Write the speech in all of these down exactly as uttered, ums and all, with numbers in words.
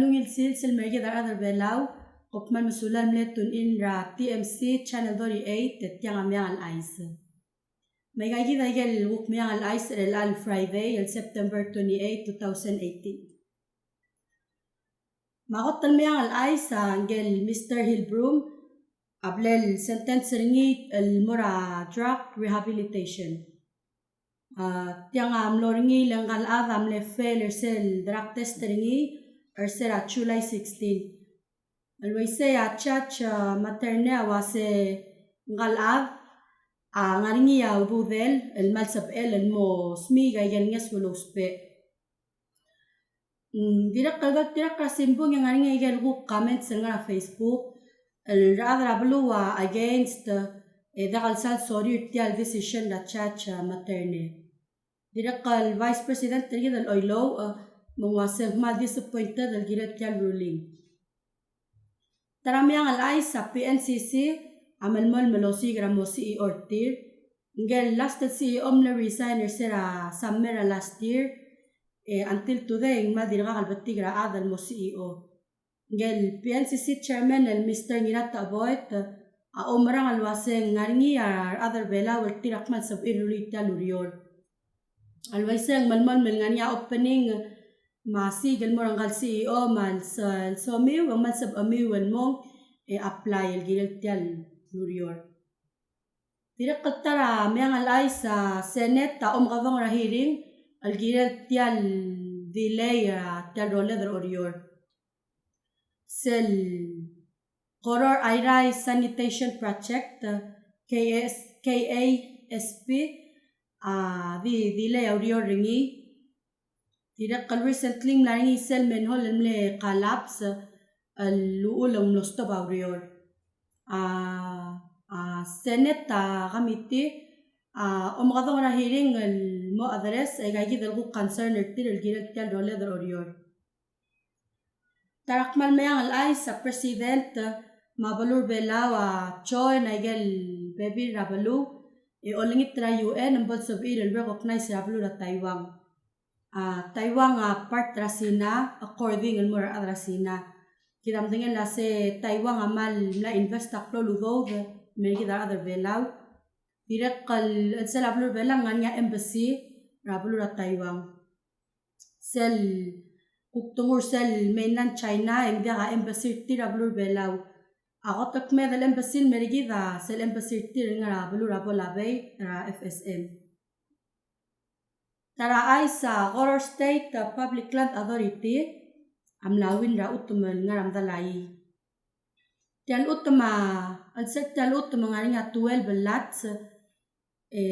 Ungil sils el mer kid a rechad er Belau, kom kmal mesulang el mle tune in er a T M C Channel thirty-eight, e tiang a Meang el Chais. Me aika kid a ikel kuk Meang el Chais er chelecha el Friday, el September twenty-eight, two thousand eighteen. Me a kot el meang el chais a ngike el Mister Hilbroom a bla le sentence er ngii el mo er a drug rehabilitation. A, tiang a mlo er ngii le ngka el chad a mle fail er sel drug test er ngii er se er a July sixteen. El uaisei a judge, a, Materne a uase ngka el chad a ngar er ngii a ududel el kmal sebechel el mo smiik a ikel ngeso el ousbech. Mm, dirrek el doltirakl er a simbung e ng ngar er ngii a ikel kuk comments el ngar er a Facebook el rechad er a beluu a against, e diak el sal sorir tia el decision er a judge, a, Materne. Dirrek el Vice President er kid el Oilouch, e, me ng uase ng kmal disappointed el kirel tia el ruling. Ta er a meang el chais a PNCC a melemolem el osiik er a mo CEO er tir. Ngike el last el CEO a mle resign er se er a summer er a last year, e until today ng kmal dirkak el betik er a chad el mo CEO. Ngike el PNCC chairman el Mister Ngiratecheboet a oumerang el uase ng ngar er ngii a rechad er Belau el tir a kmal sebechir el rullii tia el ureor. El uaisei ng melemolem el ngar er ngii a opening me a siik el mo er ngka el CEO me a lsomiu, e ng kmal sebechemiu el mong e apply el kirel tia el ureor. Dirrek el ta er a meang el chais a Senate a omekedong er a hearing el kirel tia el delay er a tia el roled er a Oreor. Sel Koror Airai Sanitation Project, K S, K A S P, a di delay a ureor er ngii. Dirrek el recently ng mla er ngii sel manhole el mle collapse el uchul e ng mlo stop a ureor. A, a Senate a committee a omekedong er a hearing el mo address aika kid el kuk concern er tir el kirel tia el roled er a Oreor. Ta er a kmal meang el chais a President me a beluu er Belau a join a ikel bebil er a beluu e olengit er a U N me bo lsebechir el recognize er a beluu er a Taiwan. A Taiwan a part er a Sina, according el mo er a rechad er a Sina. Kid a medengei el uase Taiwan a kmal mla invest a klou el udoud el mer kid a rechad er Belau. Dirrek el chelsel a beluu er Belau a ngar er ngii a embassy er a beluu er a Taiwan. Sel kuk denguu er sel mainland China e ng diak a embassy er tir er a beluu er Belau. A kot el kmeed el embassy el mer kid a sel embassy er tir el ngar er a beluu er a Pohnpei er a F S M. Ta er a chais a Koror State Public Land Authority a mla win er a chutem el ngar er a Medalaii. Tia el chutem a, el sel tia el chutem a ngar er ngii a twelve lots, e,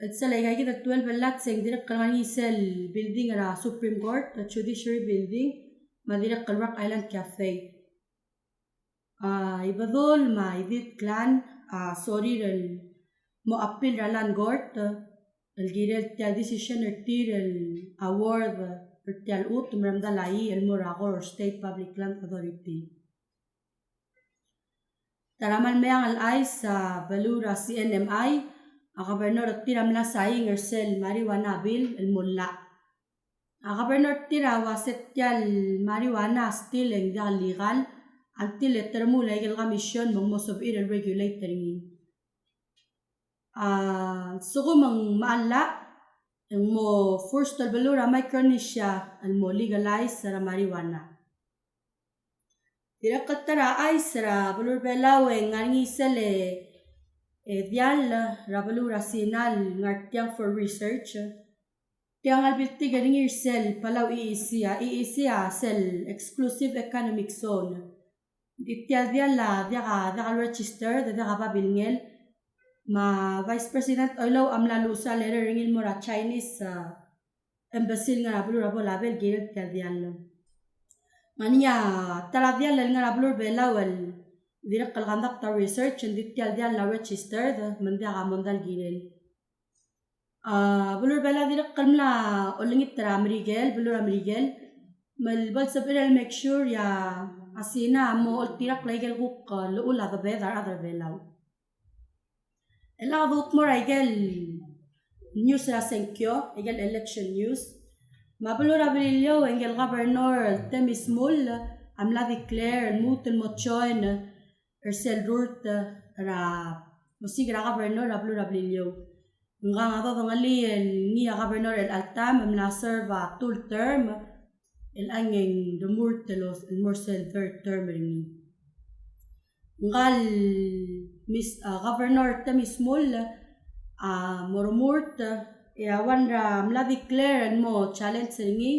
el sel aika kid el twelve lots e ng dirrek el ngar er ngii sel building er a Supreme Court, Judiciary Building, me a dirrek el Rock Island Cafe. A Ibedul me a Idid clan a sorir el mo appeal er a Land Court el kirel tia el decision er tir el award er tia el chutem er a Medalaii el mo er a Koror State Public Land Authority. Ta er a kmal meang el chais a beluu er a C N M I a governor er tir a mla sain er sel marijuana bill el mo llach. A governor er tir a uase tia el marijuana a still e ng diak el legal until e te remuul a ikel commission me ng mo sebechir el regulate er ngii. A lsekum ng mla llach e ng mo first el beluu er a Micronesia el mo legalize er a marijuana. Dirrek el ta er a chais er a beluu er Belau e ng ngar er ngii sel, e, diall er a beluu er a Sina el ngar tiang for research. Tiang a lebiltik er ngii er sel Palau E E Z, a E E Z a sel Exclusive Economic Zone. Ng di tia el diall a diak a, diak a registered, diak a babilngel. Me a Vice President Oilouch a mla luchesii a letter er ngii el mo er a Chinese, a, embassy el ngar er a beluu er a Pohnpei el kirel tia el diall. Ng ngar er ngii a ta er a diall el ngar er a beluu er Belau el dirrek el conduct a research, ng di tia el diall a registered, me ng diak a mondai el kirel. A beluu er Belau a dirrek el mla olengit er a Merikel, beluu er a Merikel, me bo lsebechir el make sure e a Sina a mo oltirakl a ikel kuk, e, llechul a debed a rechad er Belau. E le kuk mo er a ikel news er a sengkio, ikel election news. Me a beluu er a Beliliou, e ngike el governor el Temmy Shmull a mla declare el lmuut el mo join er sel rurt er a, mo siik er a governor er a beluu er a Beliliou. Ngka a dodengelii el ngii a governor er chelecha el taem a mla serve a two term, el ngii a remurt el mo er sel third term er ngii. Ngka el Miss, a, Governor Temmy Shmull a mo remurt, e a one er a mla declare el mo challenge er ngii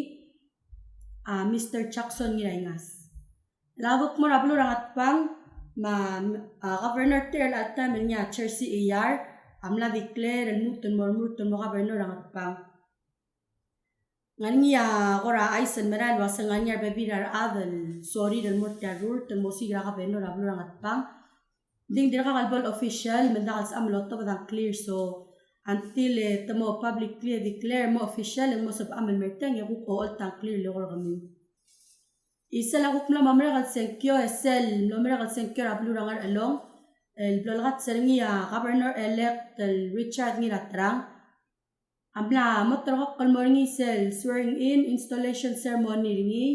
a Mister Jackson Ngiraingas. El a kuk mo er a beluu er a Ngatpang, me a, a, Governor er chelecha el taem el ngii a Jersey Iyar a mla declare el lmuut el mo remurt el mo governor er a Ngatpang. Ng ngar er ngii a kora chais el merael el uase ng ngar er ngii a rebebil er a rechad el sorir el mo er tia el rurt el mo siik er a governor er a beluu er a Ngatpang. Ng di dirkak el bo el official, me ng diak el sebecham el otobed a ngklir, so until e te mo publicly declare el mo official, e ng mo sebecham el mer tiang e kuk ocholt a ngklir el eko er kemiu. Isel a kuk mla mo merek el sengkio, e sel mlo merek el sengkio er a beluu er a Ngerchelong el blo lekats er ngii a Governor-elect el Richard Ngiraterang, a mla mo ulterekokl el mo er ngii sel swearing in installation ceremony er ngii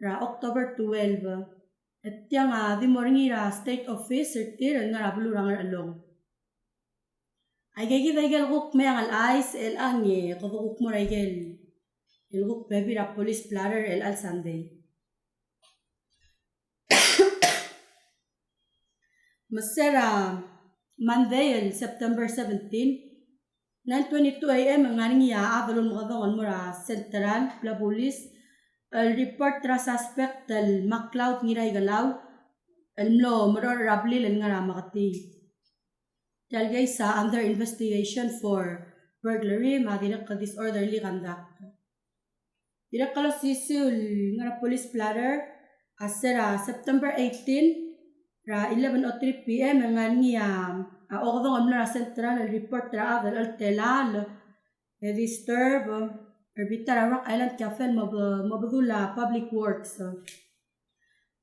er a October twelve. E tiang a di mo er ngii er a state office er tir el ngar er a beluu er a Ngerchelong. Aike kid a ikel kuk meang el chais el ngii e kede kuk mo er a ikel, el kuk bebil er a police blotter er chelecha el Sunday. Me se er a Monday el September seventeen, nine twenty-two A M e ng ngar er ngii a chad el ulemekedong el mo er a Central, bla bulis, el report er a suspect el McLeod Ngiraikelau el mlo merechorech er a blil el ngar er a Meketii. Tia el case a under investigation for burglary me a dirrek el disorderly conduct. Dirrek el osisiu el ngar er a police blotter a se er a September eighteen er a eleven oh three P M e ng ngar er ngii a okedong el mlo er a Central el report er a chad el cheltelal e disturb er a bita er a Rock Island Cafe el mo be-, mo bedul a Public Works.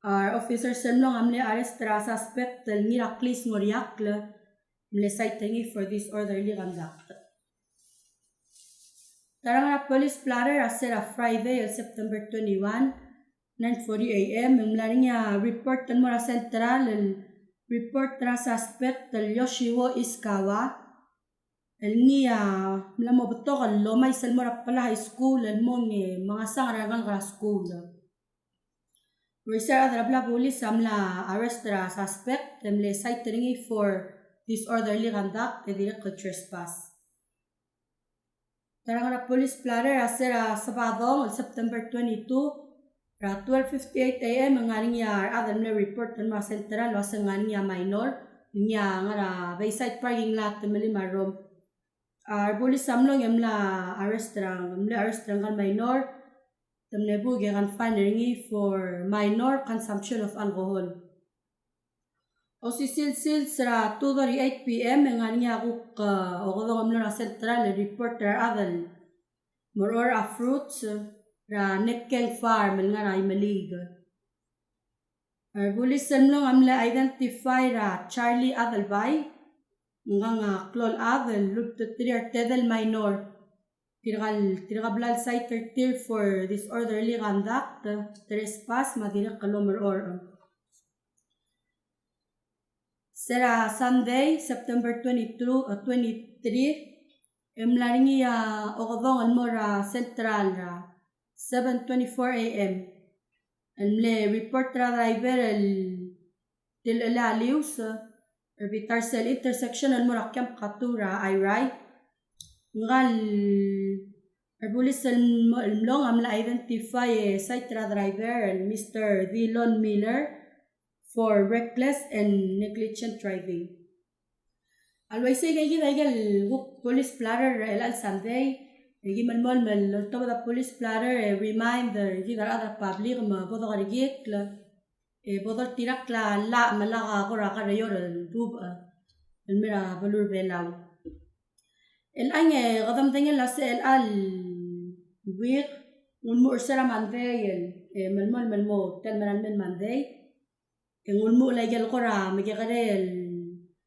A re officers el mlong a mle arrest er a suspect el Ngiraklis Ngoriakl, mle cite er ngii for disorderly conduct. Ta er a ngar er a police blotter a se er a Friday el September twenty-one, nine forty A M, e ng mla er ngii a report el mo er a Central el report er a suspect el Yoshiwo Iskawa el ngii a mla mo betok el lomais el mo er a Palau High School el mong e mengasang er a rengalek er a skuul. Uaisei a rechad er a bla bulis a mla arrest er a suspect e mle cite er ngii for disorderly conduct e dirrek el trespass. Ta er a ngar er a police blotter a se er a Sabadong el September twenty-two er a twelve fifty-eight A M e ng ngar er ngii a rechad el mle report el mo er a Central el uase ng ngar er ngii a minor el ngii a ngar er a Bayside parking lot el melim a rrom. A re bulis a mlong e mla arrest er a, mle arrest er ngka el minor, te mle buk e confine er ngii for minor consumption of alcohol. Osisiu el sils er a two thirty-eight P M e ng ngar er ngii a kuk, eh, okedong el mlo er a Central el report er a rechad el merechorech er a fruits er a Nekeng Farm el ngar er a Imeliik. A re bulis el mlong a mle identify er a Charlie Adelbai, ngkang a klou el chad el lulterir a re tedei el minor. Tirka el, tirka a bla el cite er tir for disorderly conduct, trespass, me a dirrek el omerechorech. Se er a Sunday, September twenty-two, eh, twenty-three, e mla er ngii a okedong el mo er a Central er a seven twenty-four A M. El mle report er a driver el tilechelel a lius er a bita er sel intersection el mo er a Kiamkatu er a Airai. Ngka el re bulis el mo-, el mlong a mla identify e cite er a driver el Mister Dillon Miller for reckless and negligent driving. A le uaisei, aika kid a ikel kuk police blotter er chelecha el Sunday, e ki melemolem el oltobed a police blotter e remind er kid a rechad er a public me bo dekerekikl e bo doltirakl a llach me lak a kora kerior el rubech el mei er a beluu er a Belau. Chelecha e kede medengei el uase chelecha el week, ng ulemuchel er se er a Monday el, e melemolem el mo tia el merael mei el Monday, e ng ulemuchel a ikel kora mekekerei el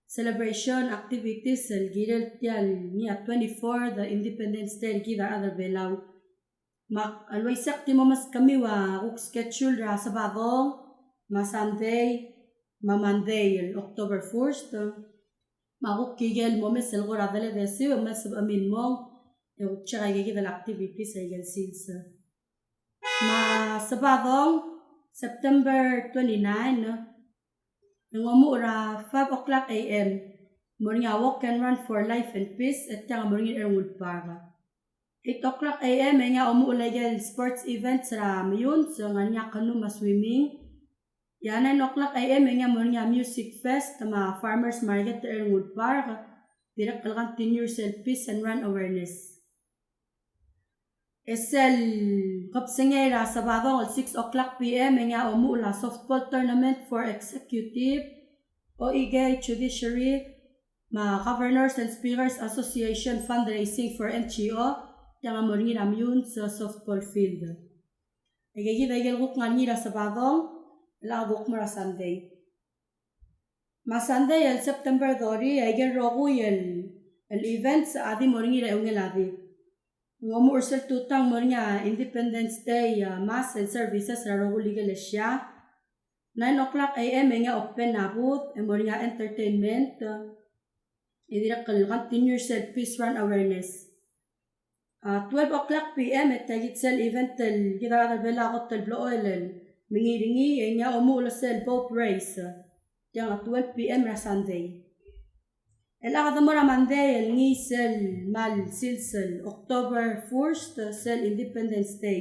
celebration activities el kirel tia el ngii a twenty-fourth Independence Day er kid a rechad er a Belau. Me a le uaisei e ak di mo meskemiu a kuk schedule er a Sabadong, me a Sunday, me a Monday el October first. Me a kuk ikel momes el kora deled e siu, e mle sebechemiu el mong, e kuk check a ikakid el activities er a ikel sils. Me a Sabadong, September twenty-nine, e ng omuchel er a five o'clock A M, mo er ngii a Walk and Run for Life and Peace, e tiang a mo er ngii er a Ernguul Park. Eight o'clock A M, e ngii a omuchel a ikel sports events er a Meyuns, e ng ngar er ngii a canoe me a swimming. E a nine o'clock A M, e ngii a mo er ngii a music fest me a farmers market er a Ernguul Park, dirrek el continue er sel peace and run awareness. E sel kebesengei er a Sabadong el six o'clock P M, e ngii a omuchel a softball tournament for executive, O E K, judiciary, me a Governors and Speakers Association fundraising for N G O, tiang a mo er ngii er a Meyuns softball field. Aikakid a ikel kuk ngar er ngii er a Sabadong, el a kuk mo er a Sunday. Me a Sunday el September thirty, a ikel rokui el, el events a di mo er ngii er a eungel a di. Ng omuchel er sel tutau e ng mo er ngii a Independence Day, a, mass and services er a rokui el ikel er a Asia. Nine o'clock A M e ngii a open a booth, e mo er ngii a entertainment, e dirrek el continue er sel peace run awareness. A, twelve o'clock P M e tia kid sel event el kid a rechad er a Belau a kot el blechoel el mengiil er ngii, e ngii a omuchel er sel boat race, tiang a twelve P M er a Sunday. El a kede mo er a Monday el ngii sel kmal sils el October first, sel Independence Day.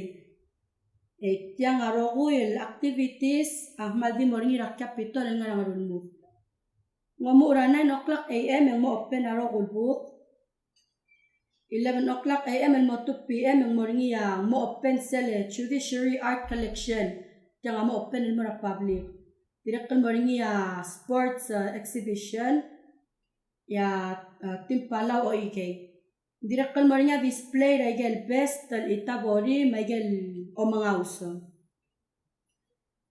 E tiang a rokui el activities a kmal di mo er ngii er a Capitol el ngar er a Ngerulmud. Ng omuchel er a nine o'clock A M e ng mo open a rokui el booth. Eleven o'clock A M el mo two P M e ng mo er ngii a mo open sel Judiciary Art Collection. Tiang a mo open el mo er a public. Dirrek el mo er ngii a sports, a, exhibition, e a, a, Team Palau O E K. Dirrek el mo er ngii a display er a ikel best el Itabori me a ikel omengaus.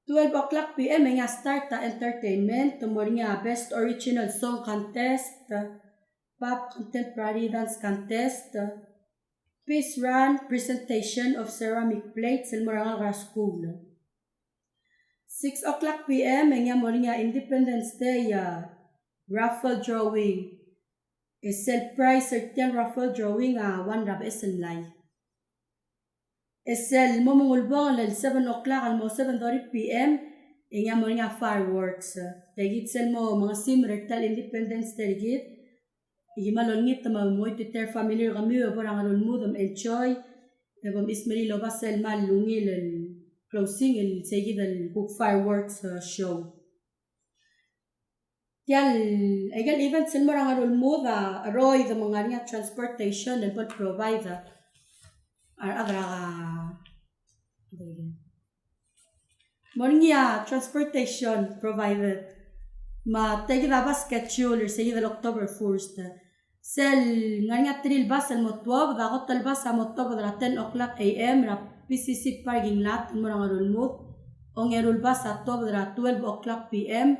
Twelve o'clock P M e ngii a start a entertainment, mo er ngii a best original song contest, pop contemporary dance contest, peace run, presentation of ceramic plates el mo er a ngalek er a skuul. Six o'clock P M e ngii a mo er ngii a Independence Day, a, raffle drawing. E sel prize er tial raffle drawing a one er a beches el mlai. E sel mo mengulebongel el seven o'clock el mo seven thirty P M e ngii a mo er ngii a fireworks. Tia kid sel mo mengesimer er tial Independence Day er kid. E ki kmal olengit me mo choitii a family er kemiu e bo er a Ngerulmud me enjoy. E bo mchismerii el oba sel kmal ungil el closing el sei kid el kuk fireworks, a, show. Tial, aikel events el mo er a Ngerulmud a cheroid me ng ngar er ngii a transportation el bo el provide a rechad er a, mo er ngii a transportation provided. Me tia kid a bus schedule er sei kid el October first. Sel ngar er ngii a three el bus el mo tuobed, a kot el bus a mo tuobed er a ten o'clock A M er a P C C parking lot el mo er a Ngerulmud. Ongeru el bus a tuobed er a twelve o'clock P M.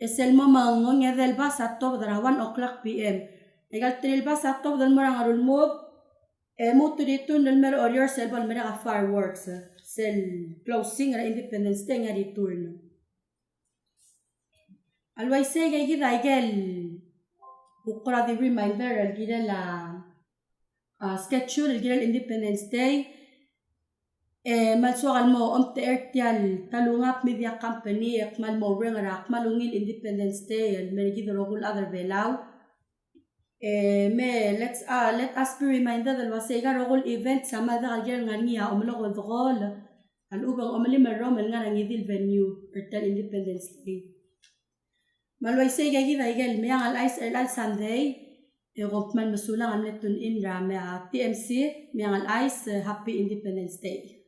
E sel mo mengongedei el bus a tuobed er a one o'clock P M. Aikal three el bus a tuobed el mo er a Ngerulmud, e mo return el mei er a Oreor sel bo lemerek a fireworks, sel closing er a Independence Day e ngii a return. A le uaisei e aikakid a ikel kuk kora di reminder el kirel a, a, schedule el kirel Independence Day. E kmal soak el mo omtechei er tial Talungab Media Company e kmal mo reng er a kmal ungil Independence Day el mer kid el rokui el chad er a Belau. E me let's, a, let us be reminded el uasei aika el rokui el events a kmal diak el kirel ngar er ngii a omelekoi el dekool a lechub e ng omelim el rrom el ngar er a ngii di el venue er tial Independence Day. Me a le uaisei e aikakid a ikel Meang el Chais er tial Sunday, e kom kmal mesulang a mle tune in er a, me a T M C, Meang el Chais, e happy Independence Day.